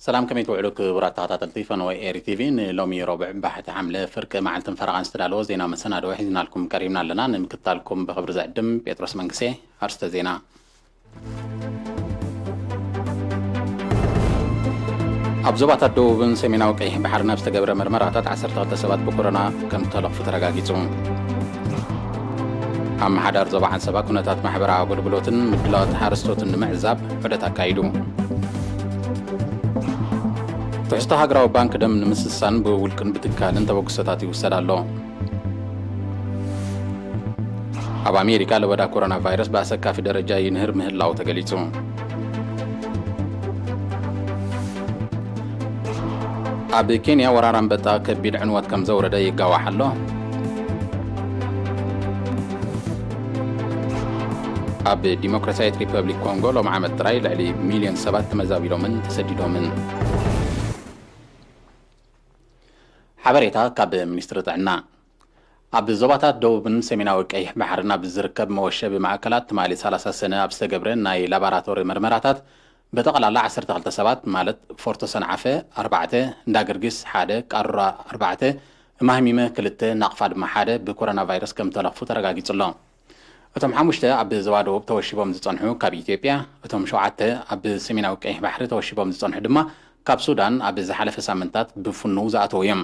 ሰላም፣ ከመይ ትውዕሉ ክቡራት ተኸታተልቲ ፈነወ ኤሪ ቲቪ? ንሎሚ ረቡዕ ባሕቲ ሓምለ ፍርቂ መዓልትን ፈረቓን ዝተዳለወ ዜና መሰናድኦ ሒዝናልኩም ቀሪብና ኣለና። ንምክትታልኩም ብኽብሪ ዝዕድም ጴጥሮስ መንግሴ። ኣርስተ ዜና። ኣብ ዞባታት ደቡብን ሰሜናዊ ቀይሕ ባሕርን ኣብ ዝተገብረ መርመራታት ዓሰርተ ክልተ ሰባት ብኮሮና ከም ዝተለኽፉ ተረጋጊጹ። ኣመሓዳሪ ዞባ ዓንሰባ ኩነታት ማሕበራዊ ኣገልግሎትን ምድላዋት ሓረስቶትን ንምዕዛብ ዑደት ኣካይዱ። ትሕዝቶ ሃገራዊ ባንክ ደም ንምስሳን ብውልቅን ብትካልን ተበግሶታት ይውሰድ ኣሎ። ኣብ ኣሜሪካ ለበዳ ኮሮና ቫይረስ ብኣሰካፊ ደረጃ ይንህር ምህላው ተገሊጹ። ኣብ ኬንያ ወራር ኣንበጣ ከቢድ ዕንወት ከም ዘውረደ ይጋዋሕ ኣሎ። ኣብ ዲሞክራሲያዊት ሪፐብሊክ ኮንጎ ሎም ዓመት ጥራይ ልዕሊ ሚልዮን ሰባት ተመዛቢሎምን ተሰዲዶምን። ሓበሬታ ካብ ሚኒስትሪ ጥዕና። ኣብ ዞባታት ደቡብን ሰሜናዊ ቀይሕ ባሕርን ኣብ ዝርከብ መወሸቢ ማእከላት ትማሊ ሰላሳ ሰነ ኣብ ዝተገብረ ናይ ላባራቶሪ መርመራታት ብጠቕላላ ዓሰርተ ክልተ ሰባት፣ ማለት ፎርቶ ሰንዓፈ ኣርባዕተ፣ እንዳ ገርጊስ ሓደ፣ ቃሩራ ኣርባዕተ፣ እማህሚመ ክልተ፣ ናቕፋ ድማ ሓደ ብኮሮና ቫይረስ ከም ተለኽፉ ተረጋጊጹ ኣሎ። እቶም ሓሙሽተ ኣብ ዞባ ደቡብ ተወሺቦም ዝጸንሑ ካብ ኢትዮጵያ፣ እቶም ሸውዓተ ኣብ ሰሜናዊ ቀይሕ ባሕሪ ተወሺቦም ዝጸንሑ ድማ ካብ ሱዳን ኣብ ዝሓለፈ ሳምንታት ብፍኑው ዝኣተዉ እዮም።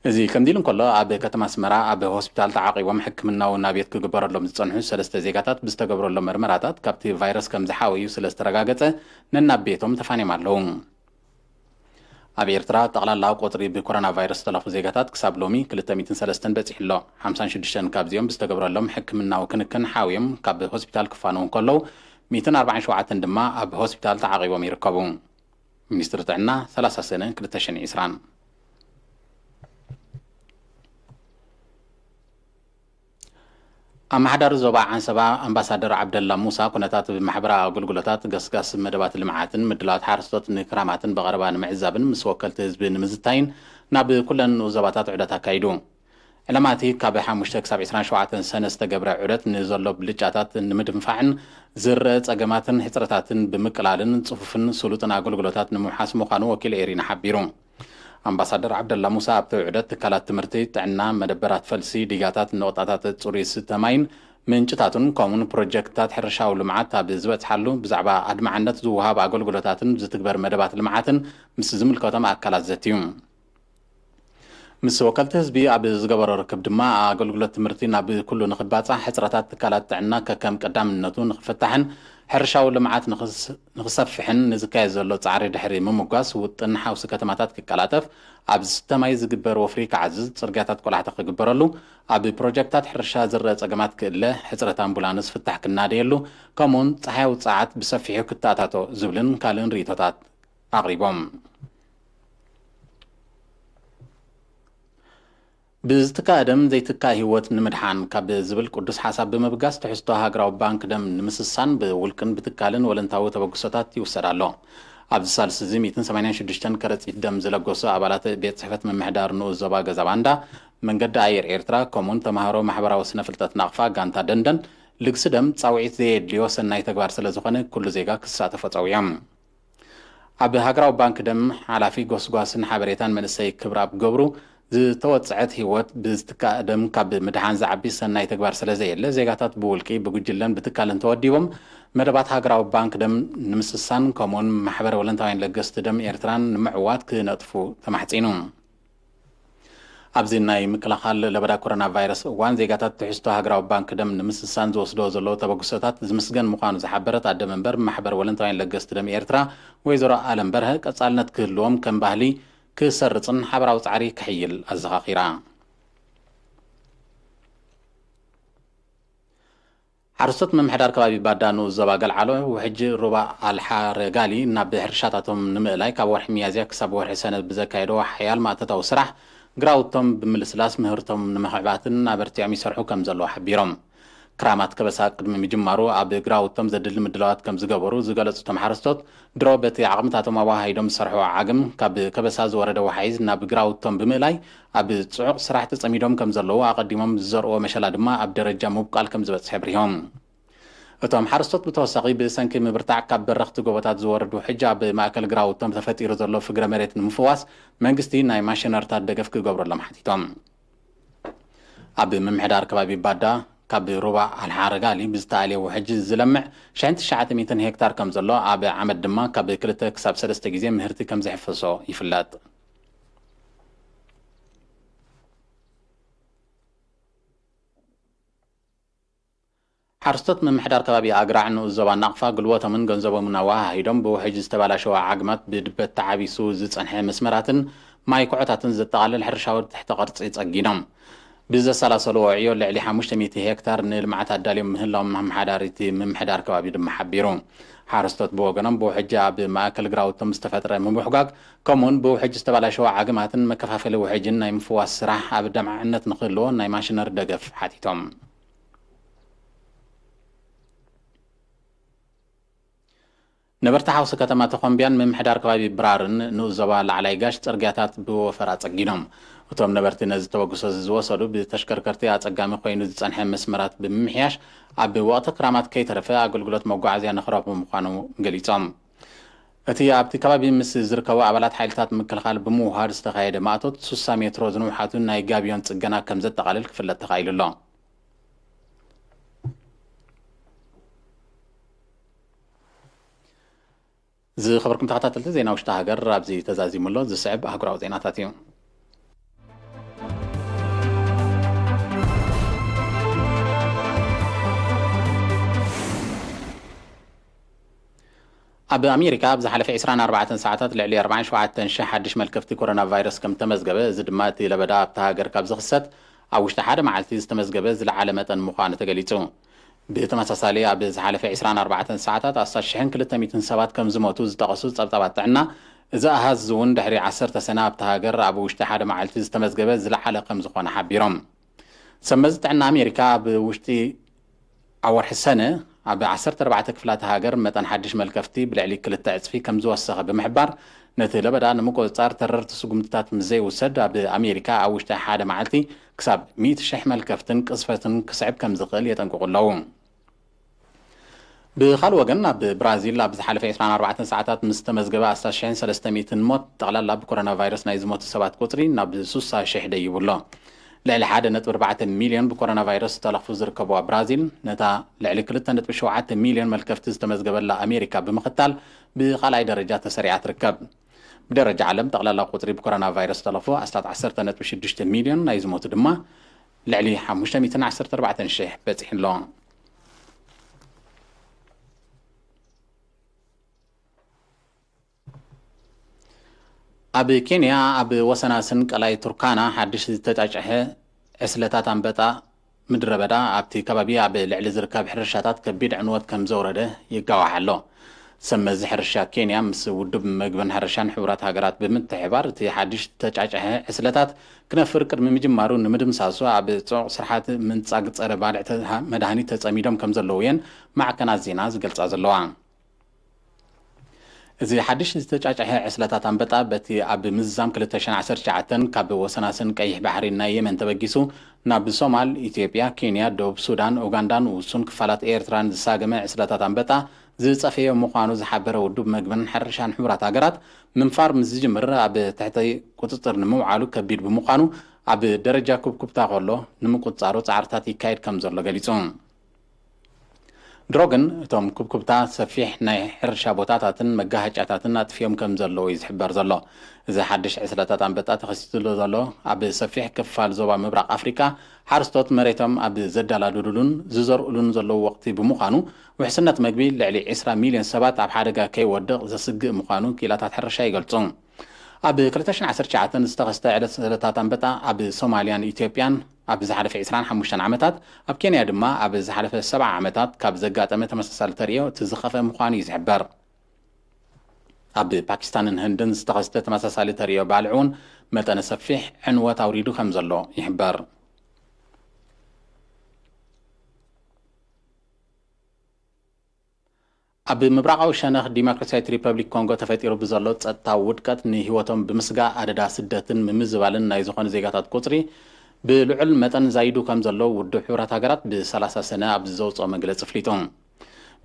እዚ ከምዚ ኢሉ እንከሎ፣ ኣብ ከተማ ኣስመራ ኣብ ሆስፒታል ተዓቂቦም ሕክምናዊ ናብየት ክግበረሎም ዝጸንሑ ሰለስተ ዜጋታት ብዝተገብረሎም መርመራታት ካብቲ ቫይረስ ከም ዝሓወዩ ስለ ዝተረጋገጸ ነናብ ቤቶም ተፋንዮም ኣለዉ። ኣብ ኤርትራ ጠቕላላ ቁጽሪ ብኮሮና ቫይረስ ዝተለኽፉ ዜጋታት ክሳብ ሎሚ ክልተ ሚእትን ሰለስተን በጺሑ ኣሎ። ሓምሳን ሽዱሽተን ካብዚኦም ብዝተገብረሎም ሕክምናዊ ክንክን ሓውዮም ካብ ሆስፒታል ክፋነዉ እንከለዉ፣ ሚእትን ኣርባዓን ሸውዓተን ድማ ኣብ ሆስፒታል ተዓቒቦም ይርከቡ። ሚኒስትሪ ጥዕና፣ ሰላሳ ሰነ ክልተ ሽሕን ዕስራን። ኣመሓዳሪ ዞባ ዓንሰባ ኣምባሳደር ዓብደላ ሙሳ፣ ኩነታት ማሕበራዊ ኣገልግሎታት፣ ገስጋስ መደባት ልምዓትን ምድላዋት ሓረስቶት ንክራማትን ብቐረባ ንምዕዛብን ምስ ወከልቲ ህዝቢ ንምዝታይን ናብ ኩለን ንኡስ ዞባታት ዑደት ኣካይዱ። ዕላማ እቲ ካብ ሓሙሽተ ክሳብ ዕስራን ሸውዓተን ሰነ ዝተገብረ ዑደት ንዘሎ ብልጫታት ንምድንፋዕን ዝረአ ጸገማትን ሕጽረታትን ብምቅላልን ጽፉፍን ስሉጥን ኣገልግሎታት ንምውሓስ ምዃኑ ወኪል ኤሪና ሓቢሩ። ኣምባሳደር ዓብደላ ሙሳ ኣብቲ ዑደት ትካላት ትምህርቲ፣ ጥዕና፣ መደበራት ፈልሲ፣ ዲጋታት፣ ነቑጣታት ጽሩይ ዝስተ ማይን ምንጭታቱን ከምኡውን ፕሮጀክትታት ሕርሻዊ ልምዓት ኣብ ዝበጽሓሉ ብዛዕባ ኣድማዕነት ዝወሃብ ኣገልግሎታትን ዝትግበር መደባት ልምዓትን ምስ ዝምልከቶም ኣካላት ዘትዩ። ምስ ወከልቲ ህዝቢ ኣብ ዝገበሮ ርክብ ድማ ኣገልግሎት ትምህርቲ ናብ ኩሉ ንኽባጻሕ፣ ሕጽረታት ትካላት ጥዕና ከከም ቀዳምነቱ ንኽፍታሕን ሕርሻዊ ልምዓት ንኽስ-፣ ንኽሰፍሕን ንዝካየድ ዘሎ ጻዕሪ ድሕሪ ምምጓስ ውጥን ሓውሲ ከተማታት ክቀላጠፍ፣ ኣብ ዝስተ ማይ ዝግበር ወፍሪ ክዓዝዝ፣ ጽርግያታት ቆላሕታ ክግበረሉ፣ ኣብ ፕሮጀክታት ሕርሻ ዝረአ ጸገማት ክእለ፣ ሕጽረት ኣምቡላንስ ፍታሕ ክናደየሉ፣ ከምኡውን ጸሓያዊ ጸዓት ብሰፊሑ ክተኣታቶ ዝብልን ካልእን ርእይቶታት ኣቕሪቦም። ብዝትካእ ደም ዘይትካእ ህይወት ንምድሓን ካብ ዝብል ቅዱስ ሓሳብ ብምብጋስ ትሕዝቶ ሃገራዊ ባንክ ደም ንምስሳን ብውልቅን ብትካልን ወለንታዊ ተበግሶታት ይውሰድ ኣሎ። ኣብዚ ሳልስ እዚ ሚእትን ሰማንያን ሽዱሽተን ከረጺት ደም ዝለገሱ ኣባላት ቤት ጽሕፈት ምምሕዳር ንኡስ ዞባ ገዛ ባንዳ፣ መንገዲ ኣየር ኤርትራ፣ ከምኡውን ተማሃሮ ማሕበራዊ ስነ ፍልጠት ናቕፋ ጋንታ ደንደን ልግሲ ደም ጻውዒት ዘየድልዮ ሰናይ ተግባር ስለ ዝኾነ ኩሉ ዜጋ ክሳተፎ ጸዊዖም። ኣብ ሃገራዊ ባንክ ደም ሓላፊ ጎስጓስን ሓበሬታን መንእሰይ ክብረኣብ ገብሩ፣ ዝተወጽዐት ህይወት ብዝትካእ ደም ካብ ምድሓን ዝዓቢ ሰናይ ተግባር ስለ ዘየለ፣ ዜጋታት ብውልቂ፣ ብጉጅለን ብትካልን ተወዲቦም መደባት ሃገራዊ ባንክ ደም ንምስሳን ከምኡውን ማሕበር ወለንታውያን ለገስቲ ደም ኤርትራን ንምዕዋት ክነጥፉ ተማሕጺኑ። ኣብዚ ናይ ምክልኻል ለበዳ ኮሮና ቫይረስ እዋን ዜጋታት ትሕዝቶ ሃገራዊ ባንክ ደም ንምስሳን ዝወስዶ ዘለዉ ተበግሶታት ዝምስገን ምዃኑ ዝሓበረት ኣደ መንበር ማሕበር ወለንታውያን ለገስቲ ደም ኤርትራ ወይዘሮ ኣለም በርሀ፣ ቀጻልነት ክህልዎም ከም ባህሊ ክሰርጽን ሓበራዊ ጻዕሪ ክሕይል ኣዘኻኺራ። ሓረስቶት ምምሕዳር ከባቢ ባዳ ንኡስ ዞባ ገልዓሎ፣ ውሕጅ ሩባ ኣልሓረጋሊ ናብ ሕርሻታቶም ንምእላይ ካብ ወርሒ ሚያዝያ ክሳብ ወርሒ ሰነ ብዘካየዶ ሓያል ማእቶታዊ ስራሕ፣ ግራውቶም ብምልስላስ ምህርቶም ንምኽዕባትን ኣበርቲዖም ይሰርሑ ከም ዘለዉ ሓቢሮም። ክራማት ከበሳ ቅድሚ ምጅማሩ ኣብ ግራውቶም ዘድሊ ምድላዋት ከም ዝገበሩ ዝገለጹ እቶም ሓረስቶት፣ ድሮ በቲ ዓቕምታቶም ኣወሃሂዶም ዝሰርሕዎ ዓግም ካብ ከበሳ ዝወረደ ወሓይዝ ናብ ግራውቶም ብምእላይ ኣብ ጽዑቕ ስራሕ ተጸሚዶም ከም ዘለዉ፣ ኣቐዲሞም ዝዘርዎ መሸላ ድማ ኣብ ደረጃ ምብቋል ከም ዝበጽሐ ኣብሪሆም። እቶም ሓረስቶት ብተወሳኺ ብሰንኪ ምብርታዕ ካብ በረኽቲ ጎቦታት ዝወርድ ውሕጅ ኣብ ማእከል ግራውቶም ተፈጢሩ ዘሎ ፍግረ መሬት ንምፍዋስ መንግስቲ ናይ ማሽነርታት ደገፍ ክገብረሎም ሓቲቶም። ኣብ ምምሕዳር ከባቢ ባዳ ካብ ሩባ ኣልሓረጋሊ ብዝተኣልየ ውሕጅ ዝለምዕ ሽሕን ትሽዓተ ሚእትን ሄክታር ከም ዘሎ፣ ኣብ ዓመት ድማ ካብ ክልተ ክሳብ ሰለስተ ግዜ ምህርቲ ከም ዝሕፈሶ ይፍለጥ። ሓረስቶት ምምሕዳር ከባቢ ኣግራዕ ንኡስ ዞባ ናቕፋ፣ ጉልበቶምን ገንዘቦምን ኣወሃሂዶም ብውሕጅ ዝተባላሸወ ዓግማት፣ ብድበት ተዓቢሱ ዝጸንሐ መስመራትን ማይ ኩዖታትን ዘጠቓልል ሕርሻዊ ትሕተ ቅርጺ ጸጊኖም። ብዘሰላሰልዎ ዕዮ ልዕሊ ሓሙሽተ ሚእቲ ሄክታር ንልምዓት ኣዳልዮም ምህላዎም ኣመሓዳሪቲ ምምሕዳር ከባቢ ድማ ሓቢሩ። ሓረስቶት ብወገኖም ብውሕጅ ኣብ ማእከል ግራውቶም ዝተፈጥረ ምብሕጓግ፣ ከምኡውን ብውሕጅ ዝተባላሸወ ዓግማትን መከፋፈሊ ውሕጅን ናይ ምፍዋስ ስራሕ ኣብ ደምዓዕነት ንክህልዎ ናይ ማሽነሪ ደገፍ ሓቲቶም። ነበርቲ ሓውሲ ከተማ ተኾምቢያን ምምሕዳር ከባቢ ብራርን ንኡስ ዞባ ላዕላይ ጋሽ ጽርግያታት ብወፈራ ጸጊኖም። እቶም ነበርቲ ነዚ ተበግሶ እዚ ዝወሰዱ ብተሽከርከርቲ ኣጸጋሚ ኮይኑ ዝጸንሐ መስመራት ብምምሕያሽ ኣብ ወቕቲ ክራማት ከይተረፈ ኣገልግሎት መጓዓዝያ ንኽረኽቡ ምዃኑ ገሊጾም። እቲ ኣብቲ ከባቢ ምስ ዝርከቡ ኣባላት ሓይልታት ምክልኻል ብምውሃድ ዝተኻየደ ማእቶት ሱሳ ሜትሮ ዝንውሓቱ ናይ ጋብዮን ጽገና ከም ዘጠቓልል ክፍለጥ ተኻኢሉ ኣሎ። ዝኸበርኩም ተኸታተልቲ ዜና ውሽጢ ሃገር ኣብዚ ተዛዚሙ ኣሎ። ዝስዕብ ኣህጉራዊ ዜናታት እዩ። ኣብ ኣሜሪካ ኣብ ዝሓለፈ ዕስራን ኣርባዕተን ሰዓታት ልዕሊ ኣርባዓን ሸውዓተን ሽሕ ሓድሽ መልከፍቲ ኮሮና ቫይረስ ከም ተመዝገበ፣ እዚ ድማ እቲ ለበዳ ኣብታ ሃገር ካብ ዝኽሰት ኣብ ውሽጢ ሓደ መዓልቲ ዝተመዝገበ ዝለዓለ መጠን ምዃኑ ተገሊጹ። ብተመሳሳሊ ኣብ ዝሓለፈ ዕስራን ኣርባዕተን ሰዓታት ኣስታት ሽሕን ክልተ ሚእትን ሰባት ከም ዝሞቱ ዝጠቐሱ ጸብጻባት ጥዕና፣ እዚ ኣሃዝ እውን ድሕሪ ዓሰርተ ሰነ ኣብታ ሃገር ኣብ ውሽጢ ሓደ መዓልቲ ዝተመዝገበ ዝለዓለ ከም ዝኾነ ሓቢሮም። ሰብ መዚ ጥዕና ኣሜሪካ ኣብ ውሽጢ ኣብ ወርሒ ሰነ ኣብ ዓሰርተ ኣርባዕተ ክፍላተ ሃገር መጠን ሓድሽ መልከፍቲ ብልዕሊ ክልተ ዕጽፊ ከም ዝወሰኸ ብምሕባር፣ ነቲ ለበዳ ንምቁጽጻር ተረርቲ ስጉምትታት ምስ ዘይውሰድ ኣብ ኣሜሪካ ኣብ ውሽጢ ሓደ መዓልቲ ክሳብ ሚእቲ ሽሕ መልከፍትን ቅዝፈትን ክስዕብ ከም ዝኽእል የጠንቅቑ ኣለዉ። ብኻልእ ወገን፣ ኣብ ብራዚል ኣብ ዝሓለፈ ዕስራን ኣርባዕተን ሰዓታት ምስ ተመዝገበ ኣስታት ሽሕን ሰለስተ ሚእትን ሞት፣ ጠቕላላ ብኮሮና ቫይረስ ናይ ዝሞቱ ሰባት ቁጽሪ ናብ ሱሳ ሽሕ ደይቡ ኣሎ። ልዕሊ ሓደ ነጥቢ ኣርባዕተ ሚልዮን ብኮሮና ቫይረስ ዝተለኽፉ ዝርከብዋ ብራዚል፣ ነታ ልዕሊ ክልተ ነጥቢ ሸውዓተ ሚልዮን መልከፍቲ ዝተመዝገበላ ኣሜሪካ ብምኽታል ብኻልኣይ ደረጃ ተሰሪዓ ትርከብ። ብደረጃ ዓለም፣ ጠቕላላ ቁጽሪ ብኮሮና ቫይረስ ዝተለኽፉ ኣስታት ዓሰርተ ነጥቢ ሽዱሽተ ሚልዮን፣ ናይ ዝሞቱ ድማ ልዕሊ ሓሙሽተ ሚእትን ዓሰርተ ኣርባዕተን ሽሕ በጺሑ ኣሎ። ኣብ ኬንያ፣ ኣብ ወሰናስን ቀላይ ቱርካና ሓድሽ ዝተጫጨሐ ዕስለታት ኣንበጣ ምድረ በዳ ኣብቲ ከባቢ ኣብ ልዕሊ ዝርከብ ሕርሻታት ከቢድ ዕንወት ከም ዘውረደ ይጋዋሕ ኣሎ። ሰብ መዚ ሕርሻ ኬንያ ምስ ውድብ መግብን ሕርሻን ሕቡራት ሃገራት ብምትሕባር፣ እቲ ሓድሽ ዝተጫጨሐ ዕስለታት ክነፍር ቅድሚ ምጅማሩ ንምድምሳሱ ኣብ ጽዑቕ ስርሓት ምንጻግ ጸረ ባልዕ ተ-፣ መድሃኒት ተጸሚዶም ከም ዘለዉ እየን ማዕከናት ዜና ዝገልጻ ዘለዋ። እዚ ሓድሽ ዝተጫጨሐ ዕስለታት ኣንበጣ፣ በቲ ኣብ ምዝዛም ክልተ ሽሕን ዓሰርተ ትሽዓተን ካብ ወሰናስን ቀይሕ ባሕሪ ናይ የመን ተበጊሱ ናብ ሶማል፣ ኢትዮጵያ፣ ኬንያ፣ ደቡብ ሱዳን፣ ኡጋንዳን ውሱን ክፋላት ኤርትራን ዝሳገመ ዕስለታት ኣንበጣ ዝጸፈዮ ምዃኑ ዝሓበረ ውድብ መግብን ሕርሻን ሕቡራት ሃገራት፣ ምንፋር ምስ ዝጅምር ኣብ ትሕቲ ቁጽጽር ንምውዓሉ ከቢድ ብምዃኑ፣ ኣብ ደረጃ ኩብኩብታ ከሎ ንምቁጽጻሩ ጻዕርታት ይካየድ ከም ዘሎ ገሊጹ። ድሮ ግን እቶም ኩብኩብታ ሰፊሕ ናይ ሕርሻ ቦታታትን መጋሃጫታትን ኣጥፊኦም ከም ዘለዉ እዩ ዝሕበር ዘሎ። እዚ ሓድሽ ዕስለታት ኣንበጣ ተኸሲትሉ ዘሎ ኣብ ሰፊሕ ክፋል ዞባ ምብራቕ ኣፍሪቃ፣ ሓረስቶት መሬቶም ኣብ ዘደላድሉሉን ዝዘርኡሉን ዘለዉ ወቕቲ ብምዃኑ፣ ውሕስነት መግቢ ልዕሊ ዕስራ ሚልዮን ሰባት ኣብ ሓደጋ ከይወድቕ ዘስግእ ምዃኑ ክኢላታት ሕርሻ ይገልጹ። ኣብ ክልተ ሽሕን ዓሰርተ ትሽዓተን ዝተኸስተ ዕስለታት ኣንበጣ ኣብ ሶማልያን ኢትዮጵያን ኣብ ዝሓለፈ ዕስራን ሓሙሽተን ዓመታት፣ ኣብ ኬንያ ድማ ኣብ ዝሓለፈ ሰብዓ ዓመታት ካብ ዘጋጠመ ተመሳሳሊ ተርእዮ እቲ ዝኸፍአ ምዃኑ እዩ ዝሕበር። ኣብ ፓኪስታንን ህንድን ዝተኸስተ ተመሳሳሊ ተርእዮ ባልዕ እውን መጠነ ሰፊሕ ዕንወት ኣውሪዱ ከም ዘሎ ይሕበር። ኣብ ምብራቓዊ ሸነኽ ዲሞክራሲያዊት ሪፐብሊክ ኮንጎ ተፈጢሩ ብዘሎ ጸጥታዊ ውድቀት፣ ንህይወቶም ብምስጋእ ኣደዳ ስደትን ምምዝባልን ናይ ዝኾኑ ዜጋታት ቁጽሪ ብልዑል መጠን ዛይዱ ከም ዘሎ ውድብ ሕቡራት ሃገራት ብሰላሳ ሰነ ኣብ ዘውጽኦ መግለጺ ኣፍሊጡ።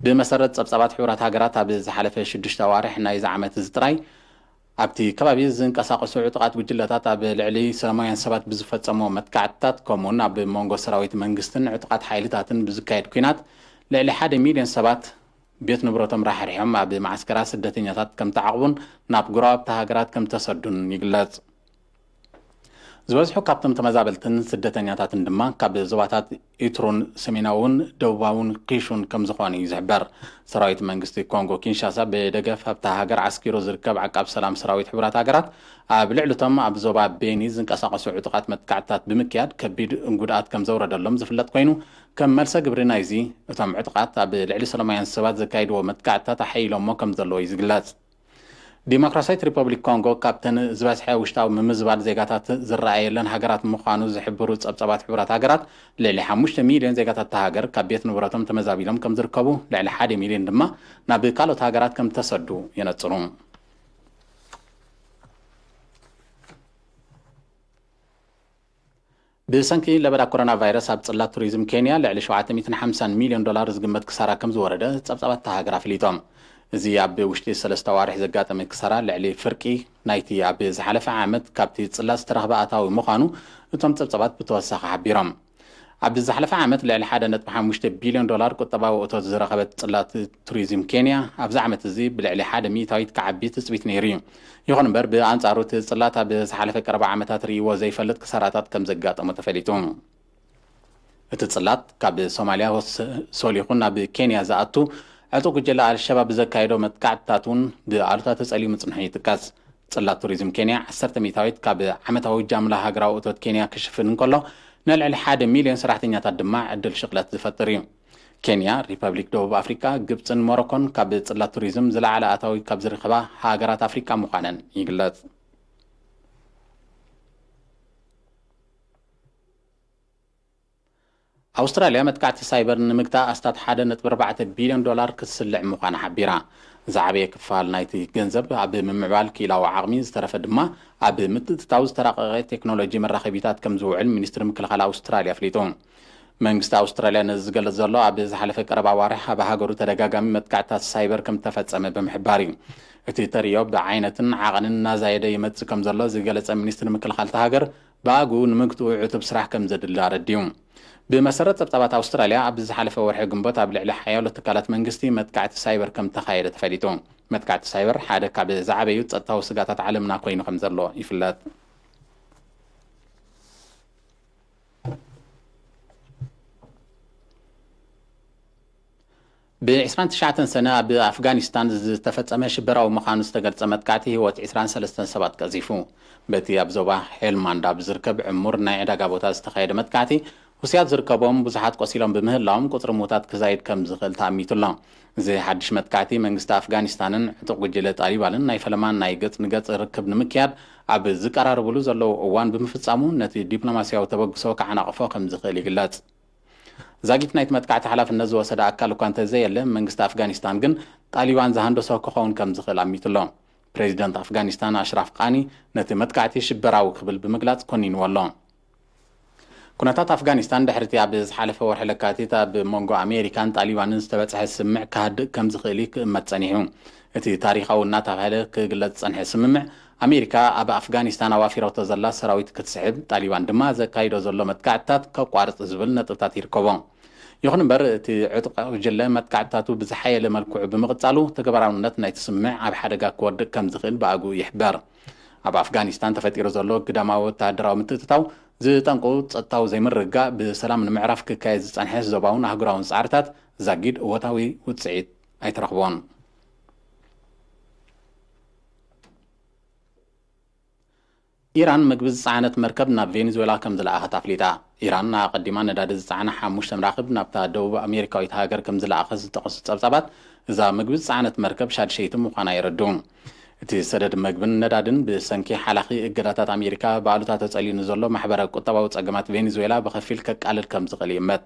ብመሰረት ጸብጻባት ሕቡራት ሃገራት፣ ኣብ ዝሓለፈ ሽዱሽተ ኣዋርሕ ናይዚ ዓመት እዚ ጥራይ ኣብቲ ከባቢ ዝንቀሳቐሱ ዕጡቓት ጉጅለታት ኣብ ልዕሊ ሰላማውያን ሰባት ብዝፈጸሞ መጥቃዕትታት፣ ከምኡውን ኣብ መንጎ ሰራዊት መንግስትን ዕጡቓት ሓይልታትን ብዝካየድ ኲናት ልዕሊ ሓደ ሚልዮን ሰባት ቤት ንብረቶም ራሕሪሖም ኣብ ማዓስከራት ስደተኛታት ከም ተዓቕቡን ናብ ጎረባብቲ ሃገራት ከም ተሰዱን ይግለጽ። ዝበዝሑ ካብቶም ተመዛበልትን ስደተኛታትን ድማ ካብ ዞባታት ኢትሩን ሰሜናውን ደቡባውን ኪሹን ከም ዝኾኑ እዩ ዝሕበር። ሰራዊት መንግስቲ ኮንጎ ኪንሻሳ ብደገፍ ኣብታ ሃገር ዓስኪሩ ዝርከብ ዓቃብ ሰላም ሰራዊት ሕቡራት ሃገራት ኣብ ልዕሊ እቶም ኣብ ዞባ ቤኒ ዝንቀሳቐሱ ዕጡቓት መጥቃዕትታት ብምክያድ ከቢድ ጉድኣት ከም ዘውረደሎም ዝፍለጥ ኮይኑ፣ ከም መልሰ ግብሪ ናይዚ እቶም ዕጡቓት ኣብ ልዕሊ ሰላማውያን ሰባት ዘካይድዎ መጥቃዕትታት ኣሐይሎሞ ከም ዘለዉ እዩ ዝግለጽ። ዲሞክራሲያዊት ሪፐብሊክ ኮንጎ ካብተን ዝበዝሐ ውሽጣዊ ምምዝባል ዜጋታት ዝረኣየለን ሃገራት ምዃኑ ዝሕብሩ ጸብጻባት ሕቡራት ሃገራት፣ ልዕሊ ሓሙሽተ ሚልዮን ዜጋታት እታ ሃገር ካብ ቤት ንብረቶም ተመዛቢሎም ከም ዝርከቡ፣ ልዕሊ ሓደ ሚልዮን ድማ ናብ ካልኦት ሃገራት ከም ተሰዱ የነጽሩ። ብሰንኪ ለበዳ ኮሮና ቫይረስ ኣብ ጽላት ቱሪዝም ኬንያ ልዕሊ ሸውዓተ ሚእትን ሓምሳን ሚልዮን ዶላር ዝግመት ክሳራ ከም ዝወረደ ጸብጻባት እታ ሃገር ኣፍሊጦም። እዚ ኣብ ውሽጢ ሰለስተ ኣዋርሕ ዘጋጠመ ክሳራ ልዕሊ ፍርቂ ናይቲ ኣብ ዝሓለፈ ዓመት ካብቲ ጽላት ዝተረኽበ ኣታዊ ምዃኑ እቶም ጸብጻባት ብተወሳኺ ሓቢሮም። ኣብ ዝሓለፈ ዓመት ልዕሊ ሓደ ነጥቢ ሓሙሽተ ቢልዮን ዶላር ቁጠባዊ እቶት ዝረኸበት ጽላት ቱሪዝም ኬንያ፣ ኣብዚ ዓመት እዚ ብልዕሊ ሓደ ሚእታዊት ክዓቢ ትጽቢት ነይሩ እዩ። ይኹን እምበር፣ ብኣንጻሩ እቲ ጽላት ኣብ ዝሓለፈ ቀረባ ዓመታት ርእይዎ ዘይፈልጥ ክሳራታት ከም ዘጋጠሞ ተፈሊጡ። እቲ ጽላት ካብ ሶማልያ ወስ-፣ ሶሊኹ ናብ ኬንያ ዝኣቱ ዕጡቕ ጉጅለ ኣልሸባብ ብዘካየዶ መጥቃዕትታት እውን ብኣሉታ ተጸልዩ ምጽንሑ ይጥቀስ። ጽላት ቱሪዝም ኬንያ ዓሰርተ ሚእታዊት ካብ ዓመታዊ ጃምላ ሃገራዊ እቶት ኬንያ ክሽፍን እንከሎ፣ ንልዕሊ ሓደ ሚልዮን ሰራሕተኛታት ድማ ዕድል ሽቕለት ዝፈጥር እዩ። ኬንያ፣ ሪፐብሊክ ደቡብ ኣፍሪቃ፣ ግብጽን ሞሮኮን ካብ ጽላት ቱሪዝም ዝለዓለ ኣታዊ ካብ ዝረኽባ ሃገራት ኣፍሪቃ ምዃነን ይግለጽ። ኣውስትራልያ መጥቃዕቲ ሳይበር ንምግታእ ኣስታት ሓደ ነጥቢ ኣርባዕተ ቢልዮን ዶላር ክትስልዕ ምዃና ሓቢራ። ዝዓበየ ክፋል ናይቲ ገንዘብ ኣብ ምምዕባል ክኢላዊ ዓቕሚ፣ ዝተረፈ ድማ ኣብ ምትእትታው ዝተራቐቐ ቴክኖሎጂ መራኸቢታት ከም ዝውዕል ሚኒስትሪ ምክልኻል ኣውስትራልያ ኣፍሊጡ። መንግስቲ ኣውስትራልያ ነዚ ዝገልጽ ዘሎ፣ ኣብ ዝሓለፈ ቀረባ ኣዋርሕ ኣብ ሃገሩ ተደጋጋሚ መጥቃዕትታት ሳይበር ከም ተፈጸመ ብምሕባር እዩ። እቲ ተርእዮ ብዓይነትን ዓቐንን እናዛየደ ይመጽእ ከም ዘሎ ዝገለጸ ሚኒስትሪ ምክልኻል እታ ሃገር፣ ብኣግኡ ንምግትኡ ዕቱብ ስራሕ ከም ዘድሊ ኣረዲኡ። ብመሰረት ጸብጻባት ኣውስትራልያ፣ ኣብ ዝሓለፈ ወርሒ ግንቦት ኣብ ልዕሊ ሓያሎ ትካላት መንግስቲ መጥቃዕቲ ሳይበር ከም ተኻየደ ተፈሊጡ። መጥቃዕቲ ሳይበር ሓደ ካብ ዝዓበዩ ጸጥታዊ ስጋታት ዓለምና ኮይኑ ከም ዘሎ ይፍለጥ። ብ ዕስራን ትሽዓተን ሰነ ኣብ ኣፍጋኒስታን ዝተፈጸመ ሽበራዊ ምዃኑ ዝተገልጸ መጥቃዕቲ ህይወት ዕስራን ሰለስተን ሰባት ቀዚፉ። በቲ ኣብ ዞባ ሄልማንድ ኣብ ዝርከብ ዕሙር ናይ ዕዳጋ ቦታ ዝተኻየደ መጥቃዕቲ፣ ህሱያት ዝርከቦም ብዙሓት ቆሲሎም ብምህላዎም፣ ቁጽሪ ምዉታት ክዛይድ ከም ዝኽእል ተኣሚቱ ኣሎ። እዚ ሓድሽ መጥቃዕቲ መንግስቲ ኣፍጋኒስታንን ዕጡቕ ጉጅለ ጣሊባንን ናይ ፈለማን ናይ ገጽ ንገጽ ርክብ ንምክያድ ኣብ ዝቀራረብሉ ዘለዉ እዋን ብምፍጻሙ፣ ነቲ ዲፕሎማስያዊ ተበግሶ ከዓናቕፎ ከም ዝኽእል ይግለጽ። ዛጊት ናይቲ መጥቃዕቲ ሓላፍነት ዝወሰደ ኣካል እኳ እንተዘየለ፣ መንግስቲ ኣፍጋኒስታን ግን ጣሊባን ዝሃንደሶ ክኸውን ከም ዝኽእል ኣሚቱ ኣሎ። ፕሬዚደንት ኣፍጋኒስታን ኣሽራፍ ቃኒ ነቲ መጥቃዕቲ ሽበራዊ ክብል ብምግላጽ ኮኒንዎ ኣሎ። ኩነታት ኣፍጋኒስታን ድሕሪ እቲ ኣብ ዝሓለፈ ወርሒ ለካቲት ኣብ መንጎ ኣሜሪካን ጣሊባንን ዝተበጽሐ ስምምዕ ክሃድእ ከም ዝኽእል እዩ ክእመት ጸኒሑ። እቲ ታሪኻዊ እናተባህለ ክግለጽ ዝጸንሐ ስምምዕ፣ ኣሜሪካ ኣብ ኣፍጋኒስታን ኣዋፊሮቶ ዘላ ሰራዊት ክትስሕብ፣ ጣሊባን ድማ ዘካይዶ ዘሎ መጥቃዕትታት ከቋርጽ ዝብል ነጥብታት ይርከቦ። ይኹን እምበር፣ እቲ ዕጡቕ ጉጅለ መጥቃዕትታቱ ብዝሓየለ መልክዑ ብምቕጻሉ፣ ተግባራውነት ናይቲ ስምምዕ ኣብ ሓደጋ ክወድቕ ከም ዝኽእል ብኣግኡ ይሕበር። ኣብ ኣፍጋኒስታን ተፈጢሩ ዘሎ ግዳማዊ ወተሃደራዊ ምትእትታው ዝጠንቁ ጸጥታዊ ዘይምርግጋእ ብሰላም ንምዕራፍ ክካየድ ዝጸንሐ ዞባውን ኣህጉራውን ጻዕርታት ዛጊድ እወታዊ ውጽኢት ኣይተረኽቦን። ኢራን ምግቢ ዝጸዓነት መርከብ ናብ ቬኔዙዌላ ከም ዝለኣኸት ኣፍሊጣ። ኢራን ኣቐዲማ ነዳዲ ዝጸዓና ሓሙሽተ መራኽብ ናብታ ደቡብ ኣሜሪካዊት ሃገር ከም ዝለኣኸት ዝጠቐሱ ጸብጻባት፣ እዛ ምግቢ ዝጸዓነት መርከብ ሻድሸይቲ ምዃና የረድኡ። እቲ ሰደድ መግብን ነዳድን ብሰንኪ ሓላኺ እገዳታት ኣሜሪካ ብኣሉታ ተጸልዩ ንዘሎ ማሕበረ ቁጠባዊ ጸገማት ቬኔዙዌላ ብኸፊል ከቃልል ከም ዝኽእል ይእመት።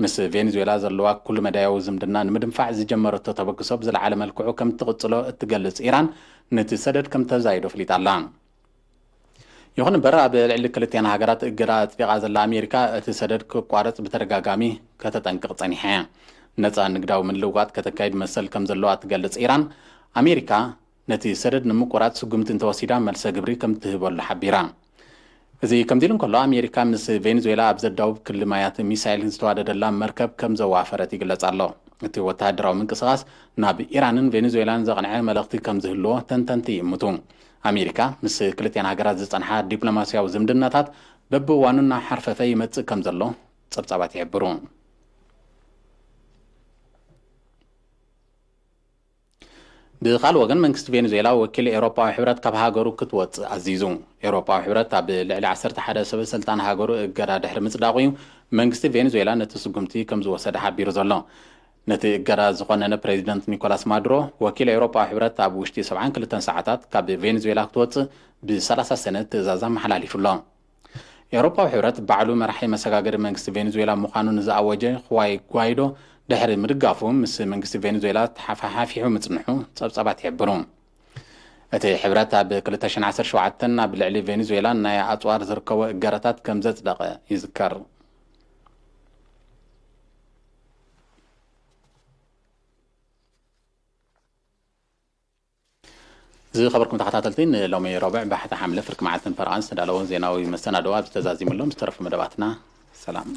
ምስ ቬኔዙዌላ ዘለዋ ኩሉ መዳያዊ ዝምድና ንምድንፋዕ ዝጀመረቶ ተበግሶ ብዝለዓለ መልክዑ ከም እትቕጽሎ እትገልጽ ኢራን፣ ነቲ ሰደድ ከም ተዛይዶ ኣፍሊጣ ኣላ። ይኹን እምበር፣ ኣብ ልዕሊ ክልቲኣን ሃገራት እገዳ ኣጽዲቓ ዘላ ኣሜሪካ፣ እቲ ሰደድ ክቋረጽ ብተደጋጋሚ ከተጠንቅቕ ጸኒሓ እያ። ነጻ ንግዳዊ ምልውዋጥ ከተካይድ መሰል ከም ዘለዋ ትገልጽ ኢራን፣ ኣሜሪካ ነቲ ሰደድ ንምቁራጽ ስጉምቲ እንተወሲዳ መልሰ ግብሪ ከም ትህበሉ ሓቢራ። እዚ ከምዚ ኢሉ እንከሎ፣ ኣሜሪካ ምስ ቬኔዙዌላ ኣብ ዘዳውብ ክሊ ማያት ሚሳይል ዝተዋደደላ መርከብ ከም ዘዋፈረት ይግለጽ ኣሎ። እቲ ወተሃደራዊ ምንቅስቓስ ናብ ኢራንን ቬኔዙዌላን ዘቕንዐ መልእኽቲ ከም ዝህልዎ ተንተንቲ ይእምቱ። ኣሜሪካ ምስ ክልቲኣን ሃገራት ዝጸንሓ ዲፕሎማስያዊ ዝምድናታት በብእዋኑ እናሓርፈፈ ይመጽእ ከም ዘሎ ጸብጻባት ይሕብሩ። ብኻልእ ወገን፣ መንግስቲ ቬኔዙዌላ ወኪል ኤውሮጳዊ ሕብረት ካብ ሃገሩ ክትወጽእ ኣዚዙ። ኤውሮጳዊ ሕብረት ኣብ ልዕሊ ዓሰርተ ሓደ ሰበ ስልጣን ሃገሩ እገዳ ድሕሪ ምጽዳቑ እዩ መንግስቲ ቬኔዙዌላ ነቲ ስጉምቲ ከም ዝወሰደ ሓቢሩ ዘሎ። ነቲ እገዳ ዝኾነነ ፕሬዚደንት ኒኮላስ ማዱሮ፣ ወኪል ኤውሮጳዊ ሕብረት ኣብ ውሽጢ ሰብዓን ክልተን ሰዓታት ካብ ቬኔዙዌላ ክትወጽእ ብ ሰላሳ ሰነ ትእዛዝ ኣመሓላሊፉ ኣሎ። ኤውሮጳዊ ሕብረት ባዕሉ መራሒ መሰጋገሪ መንግስቲ ቬኔዙዌላ ምዃኑ ንዝኣወጀ ኹዋይ ጓይዶ ድሕሪ ምድጋፉ፣ ምስ መንግስቲ ቬኔዙዌላ ተሓፋሓፊሑ ምጽንሑ ጸብጻባት ይሕብሩ። እቲ ሕብረት ኣብ ክልተ ሽሕን ዓሰርተ ሸውዓተን ኣብ ልዕሊ ቬኔዙዌላ ናይ ኣጽዋር ዝርከቦ እገዳታት ከም ዘጽደቐ ይዝከር። ዝኸበርኩም ተኸታተልቲ፣ ንሎሚ ረቡዕ ባሕቲ ሓምለ ፍርቂ መዓልትን ፈረቓን ዝተዳለወ ዜናዊ መሰናድኦ ኣብዚ ተዛዚሙ ኣሎ። ምስ ተረፉ መደባትና ሰላም።